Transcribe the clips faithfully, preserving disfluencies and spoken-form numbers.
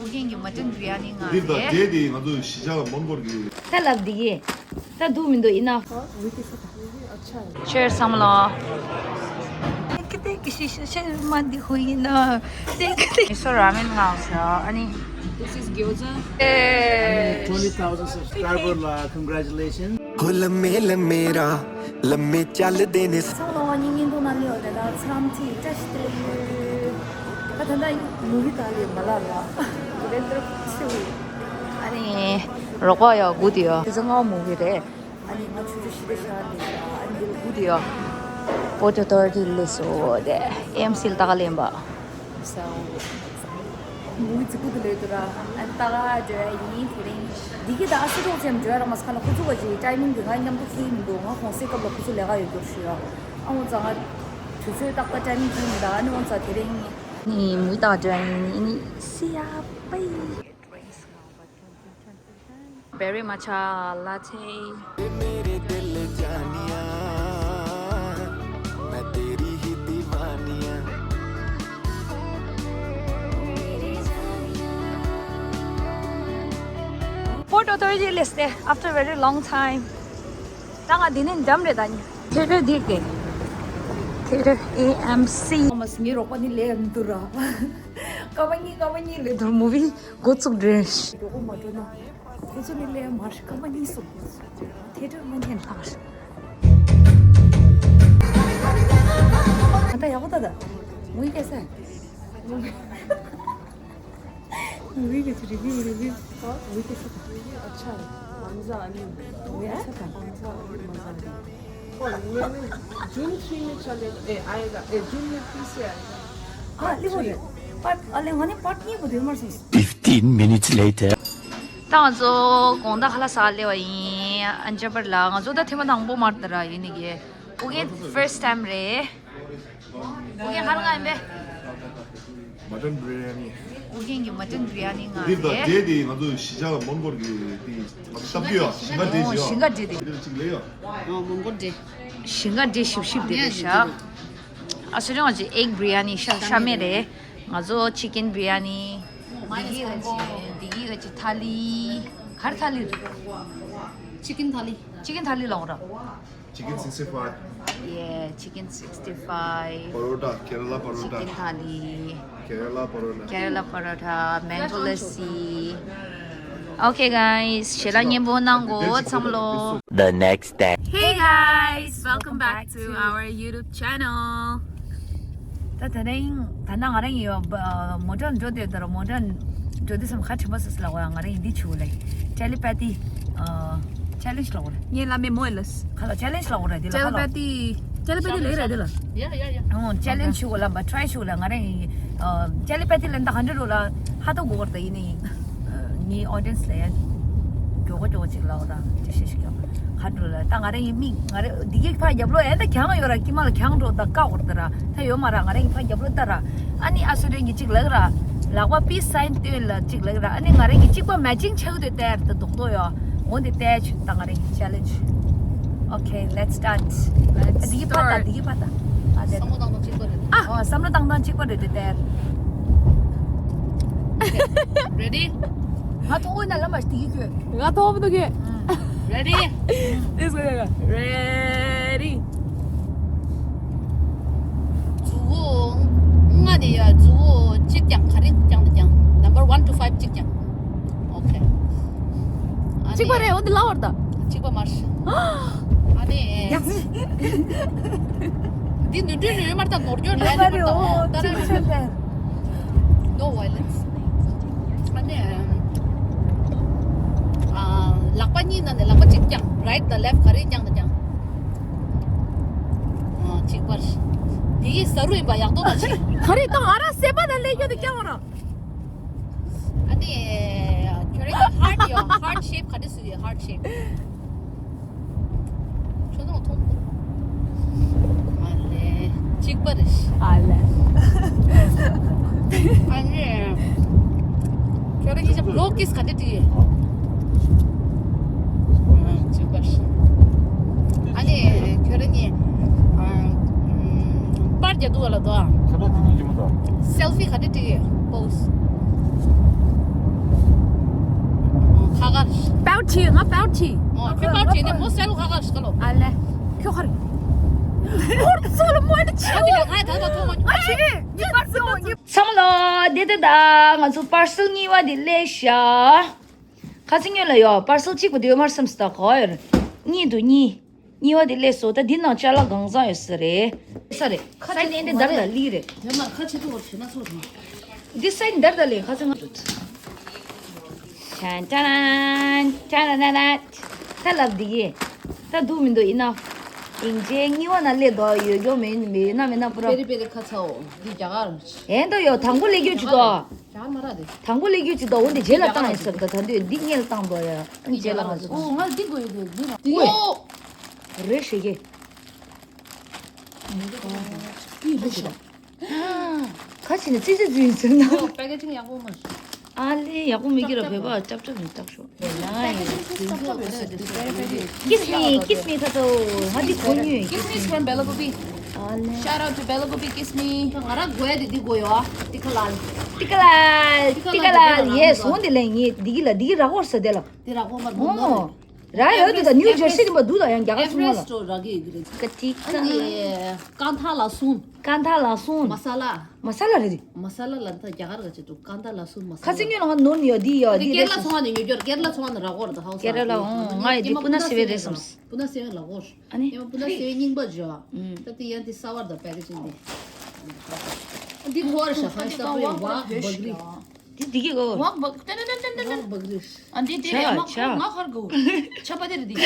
ཨུ་རྒྱན་གྱི་མ་ཊན་བི་རི་ཡ་ནི་ང་འདི་དང་རེད། འབྲེལ་ཏེ་ང་ཚོ་གཞིས་ཆགས་མོན་གྷོར་གྱི། ད་ལབ་འདི་གི། ད་འདུག་མི་འདུག་ཡིན་ན། Cheers བསམ་བློ། ཏེང་ཀི་ཏེང་ཀི་ཤི་ཤི་ཤི་མ་འདི་ཧུ་ཡིན་ན། ཏེང་ཀི་ཏེང་། མི་སོ་ར་མེན་ང་ཟེར་ཨ་ནི། This is gyoza. ཨེ། Twenty thousand subscriber ལ་congratulations. ཁོ་ལ་མེ་ལ་མེ་ར་ལ་མེ་ཅལ་དེ་ནས། ཚང་མ་ལ་ངའི་བརྙན་ཐུང་ནང་ལ་ཡོད་དེ་དང་འཚམས་འདྲི་བཀྲ་ཤིས་བདེ་ལེགས་ཡོད། ད་ད་ལྟ་མུ་བི་དག་ལས་མ་ལགས་ལ་ལེན་ཏར་ཆུ། ཨ་ནི་རོགས་པ་ཡོད་དགུ་དེ་ཡོད། དེ་ཚོ་ངའི་མུ་བི་རེད། ཨ་ནི་ང་ཆུ་ཚོད་བཞི་པའི་ཤར་དེ་ཡོད། ཨ་ནི་དགུ་དེ་ཡོད། Port Authority ལས་སོ་དེ་ཨེམ་སི་ལ་ལྟ་ག་ལེན་པ། So མུ་བི་རྫིག་པོ་དེ་ལོས་དུ་ར། ཨ་ནི་ད་ག་འགྲོ་ཡ་ཡིན་དེ་རིང་། འདི་གི་ད་ཨ་སི་ཏོག་ཙམ་འགྲོ་ཡ་ར་མ་ས་ཁ་ལ་ཁོ་ཚོ་ག་ཅིག་ཊའི་མིང་གི་ང་མཉམ་དུ་ཁེལ་མི་འདུག་ང་གུང་སེང་སྐབས་ལ་ཁོ་ཚོ་ལས་ཀ་ཡོད་རྒྱུར་ཞུ་ཡ། ཨ་འོ་ཙང་ང་དུས་ཚོད་ཏག་ཏག་ཊའི་མིང་ཁེལ་མི་འདུག་ཨ་ནི་འོ་ཙང་དེ་རིང་ནི་མུ་བི་ལྟ་འགྲོ་ཡ་ཡིན། ནི་སི་ཡ་པའི། Berry matcha latte. मेरे दिल जानिया, मैं तेरी ही दीवानिया। Port Authority ལས་ཏེ། After very long time. ད་ང་འདི་ནས་འགྲམ་རེད་ད་ནི། ཐེ་ཊར་འདི་རེད། ཐེ་ཊར་ཨེ་ཨེམ་སི། ངའི་རོགས་པ་ནི་ལས་མི་འདུག་ར། སྐར་མ་གཉིས་སྐར་མ་གཉིས་ལས་འདུག་མུ་བི་འགོ་བཙུགས་འདྲེན། མགྱོགས་པོ་མ་འགྲོ་ན། ཁོ་ཚོ་ནི་ལས་མ་རེད། སྐར་མ་གཉིས་སོང་། ཐེ་ཊར་མ་ཉན་ཨ། ཨ་ད་ཡག་པོ་ད་ད། མུ་བི་སྐྱེས་ས། མུ་བི་སྐྱེས་ས། རི་བིའུ་རི་བིའུ་རི་བིའུ། ཨ། མུ་བི་སྐྱེས་ས། अच्छा है। मांजा आनी। मुझे अच्छा था। मांजा आनी मजा आया। और मैंने जून थ्री में चलेगा, ए, आएगा, ए, जून में फिर से आएगा। हाँ, लिखो रे। पार्ट, अले, ङने पार्ट གཉིས་པོ་དེ་མར་སོང་། Fifteen minutes later. ད་ང་ཚོ་དགོང་དག་ཁ་ལག་ཟ་སླེབས་པ་ཡིན། ཨན་ཅ་པར་ལ་ང་ཚོ་ད་ཐེངས་མ་དང་པོ་མ་རེད་ད་ར། ཡིན་ནི་གི་ཨུ་རྒྱན་first time རེད། ཨུ་རྒྱན་ག་རེ་ང་ཡིན་པས། མ་ཊན་བི་རི་ཡ་ནི། ཨུ་རྒྱན་གྱི་མ་ཊན་བི་རི་ཡ་ནི་ང་འདི་དང་རེད། འབྲེལ་ཏེ་ང་ཚོ་གཞིས་ཆགས་མོན་གྷོར་གྱི་དེ་ང་ཚོ་སྟབས་ཀྱི་ཡོད། ཞིང་ཁ་འབྲེལ་ཞིང་ཁ་འབྲེལ་ཏེ། འདི་ལ་གཅིག་ལས་ཡོད། ཨ། མོན་གྷོ་འབྲེལ། ཞིང་ཁ་འབྲེལ་ཞིབ་ཞིབ་དེ་རེད་ཤག་ཨ་སོ་རེ་ང་ཚོ་ཨེག་བི་རི་ཡ་ནི་ཤ་ཤ་མེད་རེད། ང་ཚོ་ཅི་ཀན་བི་རི་ཡ་ནི། འདི་གི་ག་ཅི་འདི་གི་ག་ཅི་ཐ་ལི། ག་རེ་ཐ་ལི་རེད། ཅི་ཀན་ཐ་ལི། ཅི་ཀན་ཐ་ལི་ལབ་ར། Chicken sixty five. Yeah, chicken sixty five. Parotta, Kerala parotta. Chicken thali. Kerala parotta. Kerala parotta, mango lassi. Okay guys, ཞལ་ལག་མཉེས་པོ་གནང་གོ་ཚང་མ་ལོ། The next day. Hey guys, welcome back to our YouTube channel. ད་དེ་རིང་ད་ནང་ང་རང་ཡོད་མོ་ཊ་འགྲོ་དེ་དར་མོ་ཊ་འགྲོ་དེ་སམ་ཁ་ཁྲིམ་པ་སི་ལ་བ་ང་རང་ཡིན་འདི་ཆུ་ལེ་ཊེ་ལི་པེ་ཐི་ཆེ་ལེན་ཇི་ལ་བ་རེད། ངའི་བླ་མའི་མོ་ཨེ་ལས། ཁ་ལ་ཆེ་ལེན་ཇི་ལ་བ་རེད་དེ་ལ་ཁ་ལ། ཊེ་ལི་པེ་ཐི། ཊེ་ལི་པེ་ཐི་ལེ་རེད་དེ་ལ། Yeah, yeah, yeah. ཨོ་ཆེ་ལེན་ཇི་ཞུ་གོ་ལ་བ་ཊི་རའི་ཞུ་གོ་ལ་ང་རང་ཡིན། ཊེ་ལི་པེ་ཐི་ལེན་ད་ག་འདྲ་རུ་ལ་ཧ་ཏོ་གོ་བར་ད་ཡིན་ནི། ངའི་ཨོ་ཌི་ཡན་སི་ལ་ཡ། མགྱོགས་མགྱོགས་ཅིག་ལ་བ་ད་དེ་ཤེས་ཤིག་ཡོད། ཧ་འགྲོ་ལ་ད་ང་རང་ཡིན་མིག་ང་རེ་འདི་གི་ཕ་རྒྱབ་ལོ་ཨེ་ད་གྱང་ཡོད་ར་ཀི་མ་ལ་གྱང་འགྲོ་ད་ཀ་བར་ད་ར་ད་ཡོད་མ་ར་ང་རང་ཡིན་ཕ་རྒྱབ་ལོ་ད་ར། ཨ་ནི་ཨ་སུ་རེན་གྱི་ཅིག་ལག་ར། ལག་པ་པི་སའིན་སྟོན་ལ་གཅིག་ལག་ར། ཨ་ནི་ང་རང་གི་གཅིག་པ་མེ་ཅིང་ཆགས་དུས་ལྟར་དུ་རྡོག་རྡོག་ཡོད། འོ་འདི་ལྟར་ཆུ་ད་ང་རང་གི་ཆེ་ལེན་ཇི། Okay, let's start. Let's start. འདི་གི་ཕ་ད་འདི་གི་ཕ་ད། ཨ་དེ་བསམ་བློ་བཏང་སྟངས་གཅིག་པ་རེད། ཨ། ཨོ་བསམ་བློ་བཏང་སྟངས་གཅིག་པ་རེད་དུས་ལྟར། Ready? ང་ཐོག་འོད་ན་ལམ་མ་འདི་གི་ཁྱོད། ང་ཐོག་མི་འདུག་གི། Ready? This way, ready. མཛུ་གུ་ལྔ་ནས་ཡ་མཛུ་གུ་གཅིག་ཀྱང་ག་རེ་ཀྱང་དང་ཀྱང་། Number one to five གཅིག་ཀྱང་། Okay. གཅིག་པ་རེད། འོ་འདི་ལ་བར་ད། གཅིག་པ་མར། ཨ་ནི། འདི་ནུས་འདྲུད་ནུས་མར་ད་ནོར་འགྱོ་ལ་ལ་མར་ད་ད་ད། No violence. ཨ་ནི། ཨ། ལག་པ་གཉིས་ནང་ནས་ལག་པ་གཅིག་ཀྱང་right དང་left ག་རེ་ཀྱང་དང་ཀྱང་། ཨ། གཅིག་པར། དེ་ཡི་ས་རུ་ཡིན་པ་ཡག་ཏོ་མ་ཆེ། ག་རེ་དང་ཨ་ར་སེ་པ་ན་ལེ་ཡོད་དེ་ཀྱང་ར། ཨ་ནི། ཁྱོད་རང་གི་heart ཡོད། Heart shape ག་འདྲ་བཟོས་ཡོད། Heart shape. ཁྱོད་ཚོ་མཐོང་། ཨ་ལེ། གཅིག་པ་རེད། ཨ་ལེ། ཨ་ནི། ཁྱོད་རང་གི་ཆ་block kiss ག་འདྲ་བྲིས་ཡོད། ཨ། གཅིག་པ་རེད། ཨ་ནི་ཁྱོད་རང་གཉིས། ཨ། པར་རྒྱག་འདུག་བ་ལ་དོ། ཁ་ན་དེ་ནི་ཡིན་མོ་དང་། Selfie ག་འདྲ་བྲིས་ཡོད། Pose། ཆི་ང་པར་ཆི། ཨོ་ཁྱོད་པར་ཆི་ནས་མོ་སེལ་ཁ་ཁ་ཤི་ལོ། ཨ་ལེ། ཁྱོད་ཁར། ཧོར་སོལ་མོ་ནི་ཆི། ཨ་ལེ་ང་ད་ད་ཐོག་མ། ཨ་ཆི། ངི་པར་སོལ་ངི། ཚང་མ་ལོ། དེ་དེ་ད་ང་ཚོ་པར་སེལ་གཉིས་པ་དེ་སླེབས་ཤག་ཁ་སང་ཉོས་ལ་ཡོད། པར་སེལ་གཅིག་པུ་དེ་ཡོད་མར་སེམས་སུ་ད་གོ་ཡོད། གཉིས་འདུག་གཉིས། གཉིས་པ་དེ་སླེབས་སོང་། ད་འདི་ནང་ཅ་ལག་གང་ཚང་ཡོད་ས་རེད། ས་རེད། ཁ་ཅིག་ནས་འདི་འདར་ལ་ལི་རེད། ཡོད་མ་ཁ་ཆེ་ཏོག་ཆེ་ན་ཚོ་དང་། འདི་སའི་འདར་ད་ལེ་ཁ་ཚང་ང་འདུག་ཅན་ཅན་ཅན་ཅན་ཅན། ད་ལབ་འདི་གི། ད་འདུག་མི་འདུག་ཡིན་ན། ཡིན་ཅེ་གཉིས་པ་ན་སླེབས་འདུག་ཡོད་རྒྱུ་མིན་མིན་ན་མིན་ན་པུ་ར། པེ་རི་པེ་རི་ཁ་ཚ་འོ་འདི་རྒྱ་གར། ཨེ་འདུག་ཡོད་དང་པོ་སླེབས་རྒྱུ་ཅིག་འདུག་རྒྱ་གར་མ་ར་དེ། དང་པོ་སླེབས་རྒྱུ་ཅིག་འདུག་འོ་འདི་རྗེས་ལ་བཏང་ཡིན་ཟེར་ད་ད་འདུག་འདི་སྔོན་ལ་བཏང་འདུག་ཡ། ཨ་ནི་རྗེས་ལ་ང་ཚོ་འོ་ང་འདི་དགོས་ཡོད་འདི་འདི་ལ། འོ། རེད་ཤེས་ཀྱི། ཁ་ཅིག་ནས་ཙི་ཙི་ཙི་ཡིན་ཟེར་ན། ཨོ་པེ་ཀེ་ཅིང་ཡག་པོ་མ། ཨ་ལེ་ཡག་པོ་མི་སྐྱིད་ར་བོད་པ་ཅབ་ཅབ་ཡིན་ཏག་ཤོག Kiss me, kiss me ད་ཚོ་ང་འདི་གོ་ཉོས། Kiss me is from Belagobi. ཨ་ལེ། Shout out to Belagobi, kiss me. ང་རང་དགོས་ཡ་དེ་འདི་དགོས་ཡོད་ཨ། ཏི་ཁ་ལལ། ཏི་ཁ་ལལ། ཏི་ཁ་ལལ། ཡེ་སོང་དེ་ལས་ངས་འདི་གི་ལ་འདི་གི་ར་ཧོར་ས་དེ་ལ། འདི་ར་ཧོར་མ་ཨོ། ར་ཡོད་དུ་ད་ནིའུ་ཇར་སི་རིམ་པ་འདུག་ད་ཡང་རྒྱ་གར་ཚོང་ལ། Everest ར་གི་གི་རེད། ཀ་ཏི་ཀ། ཨ་ནི་ཀན་ཐ་ལ་སུན། ཀན་ཐ་ལ་སུན། མ་ས་ལ། མ་ས་ལ་རེད་རེད། མ་ས་ལ་ལ་ད་རྒྱ་གར་ག་ཅི་འདུག་ཀན་ཐ་ལ་སུན་མ་ས་ལ། ཁ་ཚིག་ཉོན་ལ་ང་ནོར་ནི་ཡོད་འདི་ཡོད་འདི་ཀེར་ལ་ཚོང་བ་ནས་ཉོ་རྒྱུར་ཀེར་ལ་ཚོང་བ་ནས་ར་གོར་ད་ཧའོ་ཀེར་ལ་ཨོ་ང་ཡི་འདི་སྤུ་ན་སེ་བའི་རེད་བསམས། སྤུ་ན་སེ་བའི་ལ་གོར། ཨ་ནི། ཡང་སྤུ་ན་སེ་བའི་རྙིང་པ་བརྗོད་ཨ། ད་དེ་ཡང་དེ་གསར་བར་ད་པེ་ཀེ་ཅིང་འདི། འདི་ཐོར་ཤ་ཧན་ས་པོ་ཡང་བག་བག་རི། འདི་འདི་གི་གོ། ཝག་བག་ཏན་ཏན་ཏན་ཏན། ཝག་བག་རི། ཨ་འདི་དེ་རེད་ཆ་ང་ཆ། ང་ཧར་གོ། ཆ་པ་དེ་རེད་འདི།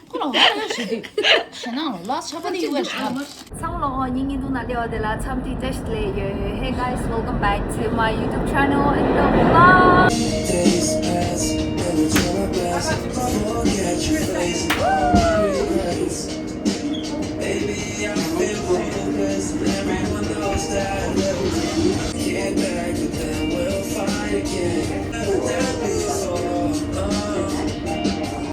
ཁོ་ལ་ཧར་ཡ་ཞིག་འདི། ཞེ་ན་ལ་ཆ་པ་དེ་ཡོད་ཤ། ཚང་མ་ལོ་ཉིན་ཉིན་དུ་ན་ལེ་བ་དེ་ལ་འཚམས་འདྲི་བཀྲ་ཤིས་བདེ་ལེགས་ཡོད། Hey guys, welcome back to my YouTube channel and the vlog. Days pass, never try my best to forget your face. Regrets. Baby, I feel hopeless. Everyone knows that. Can't back, but then we'll fight again. Would that be so wrong?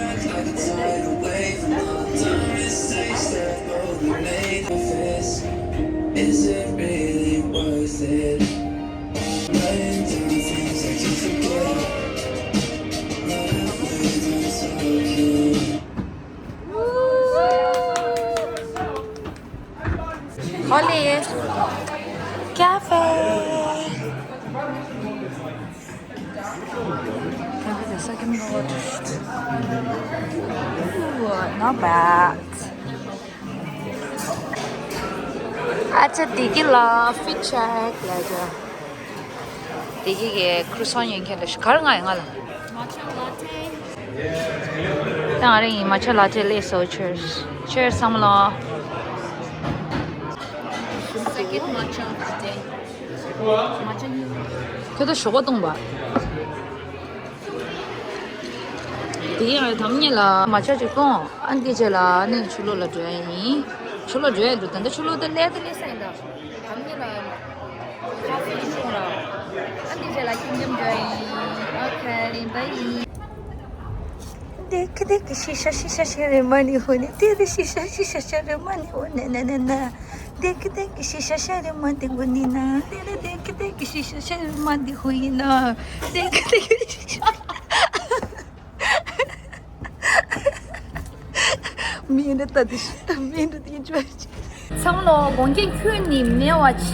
I can hide away from all the mistakes that both we made. Is it really worth it? Writing down things I can't forget. Not enough time to talk you. Holly, cafe. Cafe, the second note. Ooh, not bad. ཨ་ཅེ་དེ་གི་ལ་ཕིད་ཆེག་ལ་ཅོ། དེ་གི་གི་ཁུར་སོང་ཡོད་མཁན་ལ་ཤི་གར་ང་ཡང་ང་ལ། Matcha latte. ད་ང་རང་ཡིན་མ་ཆ་ལ་ཏེ་ལེ་སོ། Cheers. Cheers ཚང་མ་ལོ། Second matcha of the day. Matcha ཉོས། ཁྱོད་ད་ཞོགས་པ་བཏུང་བ། དེ་ཡང་དམ་ཉེ་ལ་མ་ཆ་ཅིག་བཏུང་། ཨ་འདི་རྗེས་ལ་ནི་ཆུ་ལོག་ལ་འགྲོ་ཡ་ཡིན། ཆུ་ལོག་འགྲོ་ཡ་འདུག་ད་ལྟ་ཆུ་ལོག་དེ་ལས་དེ་ལས་ས་ཡིན་ད། དམ་ཉེ་ལ་ཁ་ཧྥེ་བྱུང་ར། ཨ་འདི་རྗེས་ལ་ཁྱིམ་ཁྱིམ་འགྲོ་ཡ་ཡིན། ཨོ་ཁེ་རིན་པ་ཡིན། དེ་ཁི་དེ་ཁི་ཤི་ཤ་ཤི་ཤ་ཤ་རེ་མ་ནི་ཧོ་ནི་དེ་རེ་ཤི་ཤ་ཤི་ཤ་ཤ་རེ་མ་ནི་ཧོ་ནི་ན་ན་ན། དེ་ཁི་དེ་ཁི་ཤི་ཤ་ཤ་རེ་མ་དེ་གོ་ནི་ན། དེ་རེ་དེ་ཁི་དེ་ཁི་ཤི་ཤ་ཤ་རེ་མ་དེ་ཧོ་ཡིན་ན། དེ་ཁི་དེ་ཁི་ཤི་ཤ། མི་འདི་ལྟ་དེ་ཤི་མི་འདི་དེ་འཇོག་ཅིག་ཚང་མ་ལོ་དགོངས་རྒྱན་ཁྱོན་ནས་མེད་པ་བྱས།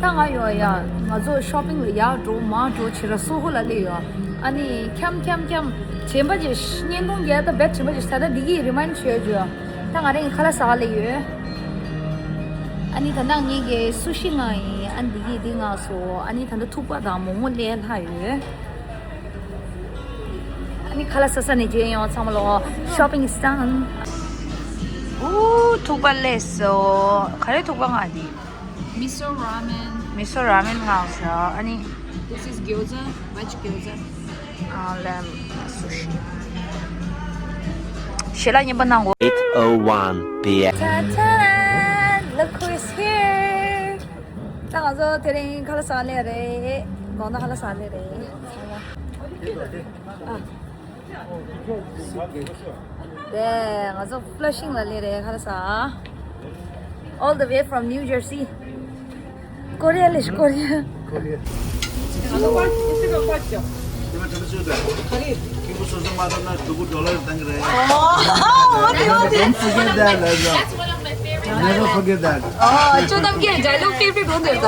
ད་ང་ཡོད་ཡ། ང་ཚོ་ཤོ་པིང་ལ་ཡར་འགྲོ་མར་འགྲོ་བྱེད་ར་སོ་ཧོ་ལ་སླེབས་ཡོད། ཨ་ནི་འཁྱམ་འཁྱམ་འཁྱམ། དྲན་པ་ཅིག་བརྙན་ཐུང་རྒྱག་ད་བེད་དྲན་པ་ཅིག་ས་ད་འདི་གི་རི་མན་བྱོས་བྱོས། ད་ང་རང་གི་ཁ་ལག་ཟ་ག་སླེབས་ཡོད། ཨ་ནི་ད་ནང་ངེད་ཀྱི་སུ་ཤི་མངགས་ཡིན། ཨ་འདི་གི་འདི་མངགས་སོ། ཨ་ནི་ད་ལྟ་ཐུག་པ་དང་མོག་མོག་སླེབས་ལྷག་ཡོད། ཨ་ནི་ཁ་ལག་ཟ་ས་ནས་མཇལ་ཡོང་ཚང་མ་ལོ། Shopping is done. ཨུ་ཐུག་པ་སླེབས་སོ། ག་རེ་ཐུག་པ་མངགས་འདི། Miso ramen. Miso ramen མངགས་སོ། ཨ་ནི། This is gyoza, veg gyoza. ཨ་ལམ་སུ་ཤི། ཞལ་ལག་རྙིང་པ་གནང་གོ། Eight oh one P M. Ta-ta! Look who's here. ད་ང་ཚོ་དེ་རིང་ཁ་ལག་ཟ་སླེབས་རེད། དགོང་དག་ཁ་ལག་ཟ་སླེབས་རེད། ཨ། དེ་ང་ཚོ་Flushing ལ་སླེབས་རེད་ཁ་ལག་ཟ། All the way from New Jersey. Korea ལས་Korea. Korea. ག་རེ། སྐྱིད་པོ་སོ་སོ་མ་བཏང་ན་སྡུག་པོ་ཌོ་ལར་བཏང་གི་རེད། ཨོ། འོ་དེ་འོ་དེ། Don't forget that, Lazar. Never forget that. ཨོ། ཅོ་ཏམ་གྱི་ཇ་ལུ་ཕིར་ཕིར་འདོན་དེར་ད།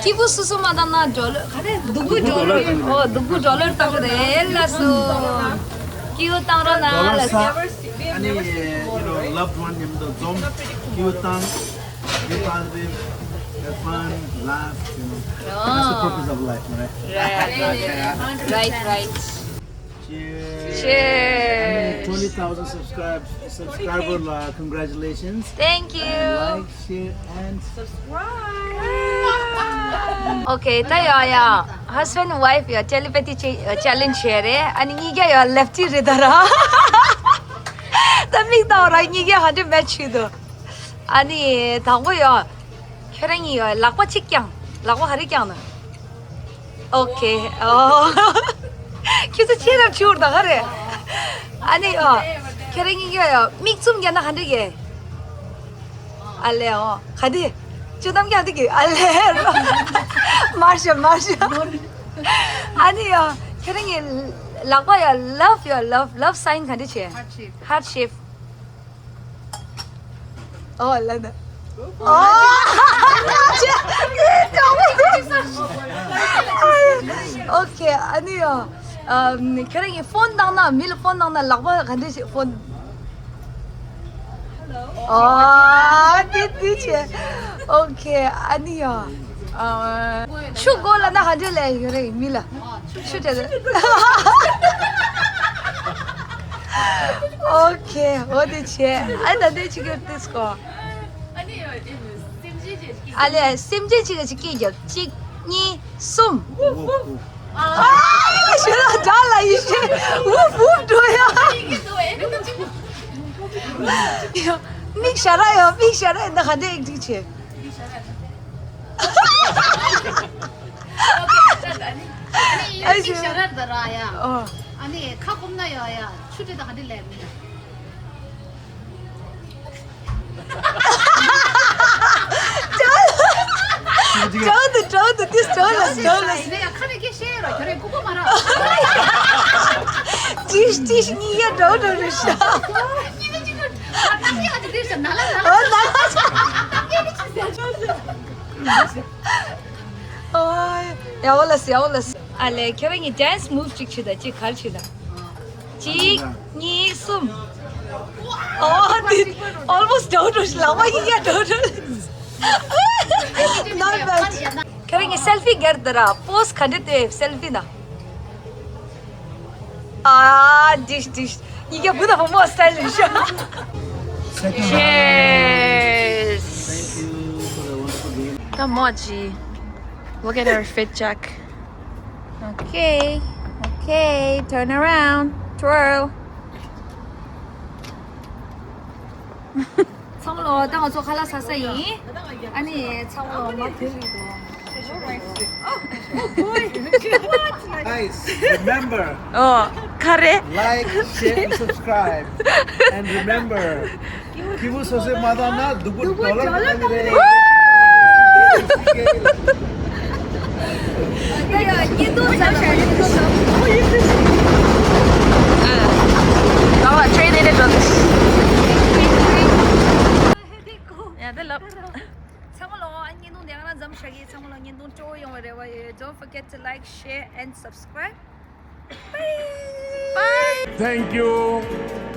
སྐྱིད་པོ་སོ་སོ་མ་བཏང་ན་ཌོ་ལར་ག་རེ། སྡུག་པོ་ཌོ་ལར། ཨོ་སྡུག་པོ་ཌོ་ལར་བཏང་གི་རེད་ལ་སོ། སྐྱིད་པོ་བཏང་རོགས་གནང་ལ་སོ། ཌོ་ལར་ས། ཨ་ནི་you know, loved one མཉམ་དུ་འཛོམས། སྐྱིད་པོ་བཏང་། Be positive, have fun, laugh, you know. That's the purpose of life, right? Right, right. Cheers. Cheers. Twenty thousand subscribe subscriber ལ congratulations. Thank you. Like, share and subscribe. Okay, ད་ཡ་ཡ། Husband wife ཡ་telepathy challenge བྱས་རེད། ཨ་ནི་གཉིས་ཀ་ཡ་lefty རེད་ད་ར། ད་མིག་ལྟ་བ་ར་གཉིས་ཀ་ཧ་འདྲ་match བྱེད་འདུག་ཨ་ནི་དང་པོ་ཡ། ཁྱོད་རང་གཉིས་ཡ་ལག་པ་གཅིག་བརྐྱང་། ལག་པ་ཧ་རི་བརྐྱང་ན། Okay. ཨོ། ཁྱོད་ཚོ་ཁྱེད་རང་ཆུར་ད་ག་རེ། ཨ་ནི་ཨོ། ཁྱེད་རང་གཉིས་ཀ་ཡ་མིག་བཙུམ་རྒྱག་ན་ག་འདྲ་གི། ཨ་ལེ་ཨོ། ག་འདི། ཅོ་ཏམ་རྒྱག་འདི་གི། ཨ་ལེ། མར་ཤ་མར་ཤ། ཨ་ནི་ཨོ། ཁྱེད་རང་གཉིས་ལག་པ་ཡ་love ཡ་love love sign ག་འདྲ་བྱེད། Heart shape. Heart shape. ཨོ་ལ་ན། ཨོ། Okay. ཨ་ནི་ཡ། ཨམ། ཁྱོད་རང་གིས་ཕོན་བཏང་ན། མི་ལ་ཕོན་བཏང་ན་ལག་པ་ག་འདྲ་ཞིག་ཕོན། ཨོ། དེ་དེ་བྱས། Okay. ཨ་ནི་ཡ། ཨ། ཆུ་དགོས་ལབ་ན་ག་འདྲ་ལབ་ཡོད་རེད་མི་ལ། ཆུ་དྲ། Okay. འོ་དེ་བྱས། ཨ་ད་དེ་ཅིག་གི་ཏིས་གོ། ཨ་ལེ་སེམས་ཅན་ཅིག་གི་ཅིག་སྐད་རྒྱབ། གཅིག་གཉིས། གསུམ། ཨ་ཡ་ཤི་ར་དགྲ་ལ་ཡི་ཤི། ཝུབ་ཝུབ་འགྲོ་ཡ། ཡ། མིག་ཞར་ར་ཡ། མིག་ཞར་ར་ཡ། ད་ག་འདྲ་ཨེག་ཊིང་བྱེད། ཨ་ནི་ཤར་ར་ད་ར་ཡ། ཨོ། ཨ་ནི་ཁ་སྐོམ་ན་ཡ་ཡ། ཆུ་དྲི་ད་ག་འདྲ་ལས་མི། ཅོ་ཏུ་ཅོ་ཏུ་ཏིས་ཅོ་ལ་ཅོ་ལ། ཡིན་ན་ཡང་ཁ་ནས་སྐད་བཤད་རོགས། ཁྱོད་རང་ལྐུགས་པ་མ་ར། ཅིས་ཅིས་གཉིས་ཡ་འགྲོ་འགྲོ་རེ་ཤ། གཉིས་ནི་གཅིག་ག་ཨ་ཏག་ཡ་ཅི་དེ་ཤ་ན་ལ་ན་ལ། ཨོ་ན་ལ། ཏག་ཡ་ནི་ཅི་ཟེར་ཅོ་ཟེར། ཨོ་ཡ་འོ་ལ་སི་ཡ་འོ་ལ་སི། ཨ་ལེ་ཁྱོད་རང་གི་dance move ཅིག་བྱེད་ད། ཅིག་གར་བྱེད་ད། གཅིག་གཉིས། གསུམ། ཨོ་དེ་almost འགྲོ་འགྲོ་ཤི། ལག་པ་གཉིས་ཀ་འགྲོ་འགྲོ། Not bad. ཁྱོད་རང་གི་སེལ་ཕི་སྒེར་དུ་ར་པོ་སི་ག་འདྲ་སྟོན། སེལ་ཕི་ན། ཨ་ཌིཤ་ཌིཤ། གཉིས་ཀ་བུ་དང་བུ་མོ་སི་ཊའིལ་རེད་ཤག Cheers. Thank you for the wonderful game. ད་མོ་ཅི། Look at her fit check. Okay, okay, turn around, twirl. ཚང་མ་ལོ་ད་ང་ཚོ་ཁ་ལག་ཟ་ས་ཡིན། ཨ་ནི་ཚང་མ་ལོ་མ་ཐུལ་ཡིན་དོ། Guys, remember. ཨོ། ག་རེ། Like, share, and subscribe. And remember, སྐྱིད་པོ་སོ་སོས་མ་བཏང་ན་སྡུག་པོ་ཌོ་ལར་བཏང་གི་རེད། ད་ཡ་བརྙན་ཐུང་ཙམ་ཞིག་ཨ། ད་བ་ཊེ་རེན་ནས་འགྲོ་དུས། ཡ་ད་ལབ། ཚང་མ་ལོ་ཨ་བརྙན་ཐུང་དེ་ག་རང་མཚམས་བཞག་གི། ཚང་མ་ལོ་བརྙན་ཐུང་སྤྲོ་པོ་ཡོང་བའི་རེ་བ་ཡོད། Don't forget to like, share and subscribe. Bye. Bye. Thank you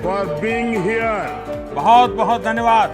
for being here. बहुत बहुत धन्यवाद।